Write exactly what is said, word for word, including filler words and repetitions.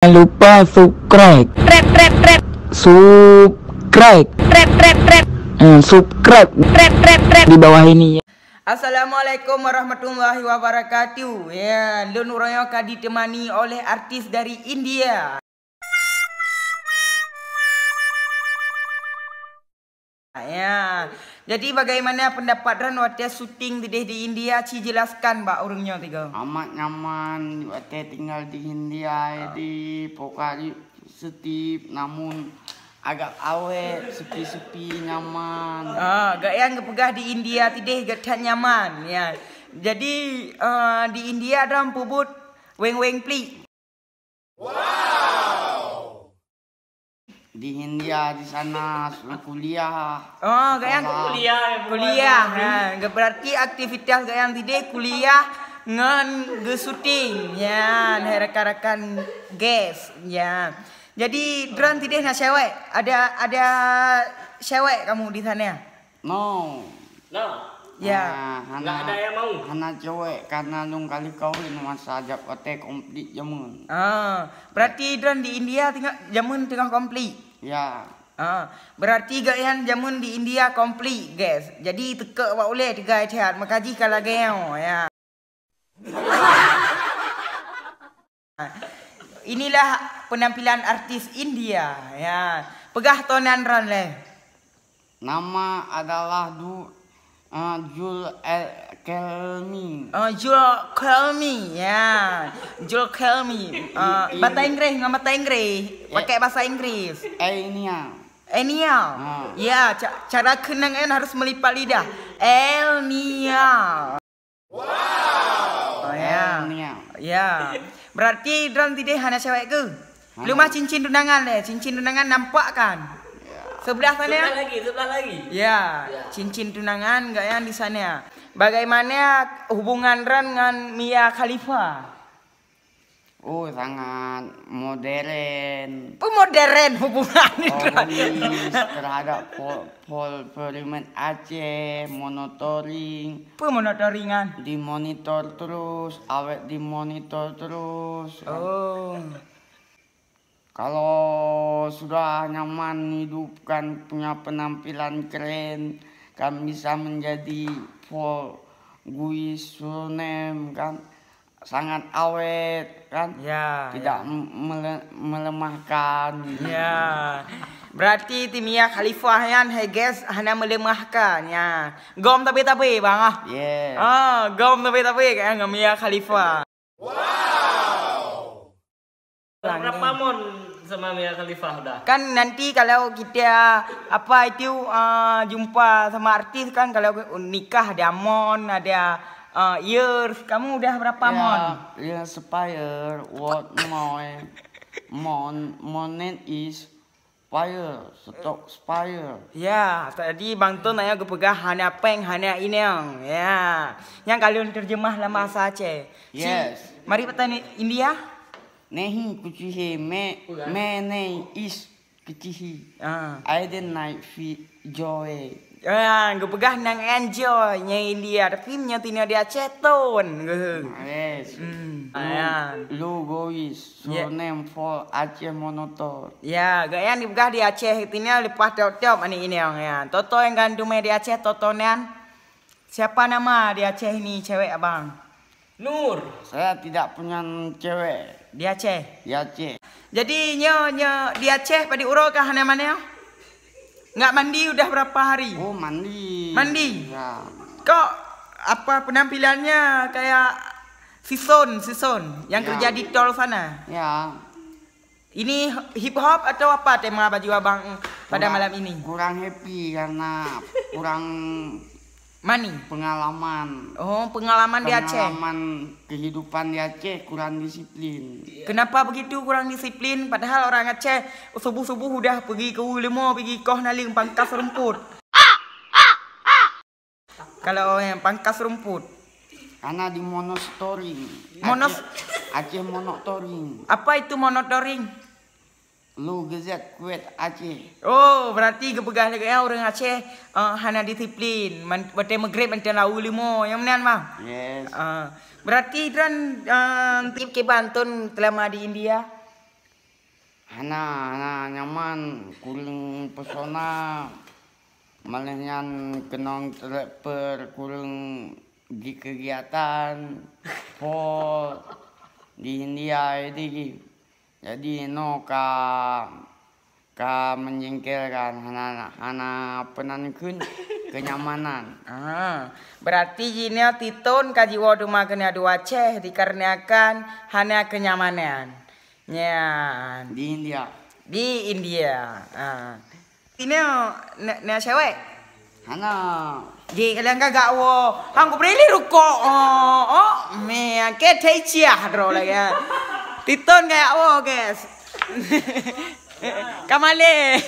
Jangan lupa subscribe. Subscribe. Hmm, subscribe di bawah ini, ya. Assalamualaikum warahmatullahi wabarakatuh. Ya, lôn uroe nyoe ka ditemani oleh artis dari India. Ya. Jadi, bagaimana pendapat droen watée syuting tideh di India? Ci jelaskan bak ureuëng nyoe tiga. Amat nyaman watée tinggal di India, jadi pokari setip, namun agak awet, sepi-sepi, nyaman. Ah, gak nyang geupeugah di India tideh gak that nyaman, ya. Jadi, eh, di India droen peubuet weng-weng plik. Di India, di sana, kuliah. Oh, gak nyang sekolah. Kuliah, ya, kuliah. Ha, berarti aktivitas gak nyang tideh kuliah ngon geusyuting. Ya, hai rakan-rakan guys, ya. Jadi, droen tideh na cewek? Ada, ada cewek kamu di sana? No. No. Ya. Ah, hana, nggak ada yang mau. Hana cewek karena lôn kali kawin masa jak watée konflik jameun. Ah, berarti droen di India teungoh, jameun teungoh konflik. Ya. Ah, berarti gak nyan jameun di India konflik, guys. Jadi teuka bak ulée tiga siat, maka jih ka lagée nyoe, ya. Inilah penampilan artis India, ya. Peugah tonan droen lé. Nama adalah Du, eh, Jul El Kelmi. Oh, Jul Kelmi, ya. Jul Kelmi. Eh, bahasa Inggris, ngon bahasa Inggris. Pakai bahasa Inggris. Enia. Enia. Ha. Ya, ca-, cara keunong en harus melipat lidah. Elnia. Wow. Oh, ya. Elnia. Ya. Berarti droen tideh hana cewek ke? Hana. Leumah cincin tunangan lé. Cincin tunangan nampak kan? Ya. Sebelah sana. Sebelah lagi, sebelah lagi. Ya. Ya. Cincin tunangan gak nyang di sana. Bagaimana hubungan droen ngon Mia Khalifa? Oh, sangat modern. Apa modern hubungan itu? Komunis terhadap pol-, pol-, parlemen Aceh, monitoring. Apa monitoringan? Dimonitor terus, awet dimonitor terus. Oh. Kalau sudah nyaman hidup kan, punya penampilan keren, kan bisa menjadi foreigner kan, sangat awet kan, ya, tidak ya. M-, mele-, melemahkan. Ya. Berarti ti Mia Khalifah nyan, hai guys, hana melemahkan. Ya. Gom tabe-tabe, bang, ah. Yes. Ah, gom tabe-tabe kan ngon Mia Khalifah. Wow. Berapa mon sama Mia Khalifah udah? Kan nanti kalau kita, apa itu, eh, jumpa sama artis kan, kalau nikah ada mon, ada, eh, years. Kamu udah berapa mon? Ya, Spire, what more? Mon, monet is Spire, stok Spire. Ya, tadi Bang Ton nanya geupeugah hana péng, hana inong. Ya. Nyang ka lôn terjemah lam bahasa Aceh. Ci, yes. Mari patah ni India? Nahi kucihi me, me nei is kucihi. Ah. I didn't like fi joy. Ah, geupeugah nang enjoy nyang India, tapi meunyoe tinoe di Aceh ton geuh. Yes. Hmm. Lu, ah, ya. Lu Gois, ya. Surname for Aceh Monotor. Ya, geuh nyang dipeugah di Aceh tinoe leupah top-top aneuk inong, ya. Toto nyang geuteumé di Aceh, Toto nyan. Siapa nama di Aceh ini cewek abang? Nur. Saya tidak punya cewek. Di Aceh? Di Aceh. Jadi, nyoe, nyoe di Aceh padum uroe kah hana manoe? Nggak mandi udah berapa hari? Oh, mandi. Mandi? Ya. Kok, apa, penampilannya kayak si Son, si Son yang, ya, kerja di tol sana? Ya. Ini hip hop atau apa tema baju abang pada malam ini? Kurang, kurang happy karena kurang money. Pengalaman. Oh, pengalaman di Aceh. Pengalaman kehidupan di Aceh kurang disiplin. Kenapa begitu kurang disiplin? Padahal orang Aceh subuh-subuh udah pergi ke Ulemo, pergi koh naleueng pangkas rumput. Kalau yang pangkas rumput. Karena di monostoring. Monos- Aceh, Aceh monotoring. Apa itu monotoring? Lu gezat kuet Aceh. Oh, berarti geupeugah lagèe nyan ureueng Aceh, eh, hana disiplin. Man-, watèe meugreb mantong lau leumo, nyang meunan, Bang? Yes. Ah, berarti droen, eh, kiban thôn teulama di India? Hana, hana nyaman, kureueng pesona, malah nyan keunong telepon, kureueng jikegiatan, po di India, jadi, jadi no ka, ka menyingkirkan, hana, hana peunan kheun kenyamanan. Ah, berarti jinoe Titon ka jiwoe teuma keuneuk dua Aceh dikarenakan hana kenyamanan. Nyan. Di India. Di India. Ah. Sinoe na, na cewek? Hana. Ji kalian gagak wo. Hang kubri li rukok. Oh, oh. Me, ke thei ciah dro lagi. Titon gagak wo, guys. Kamale.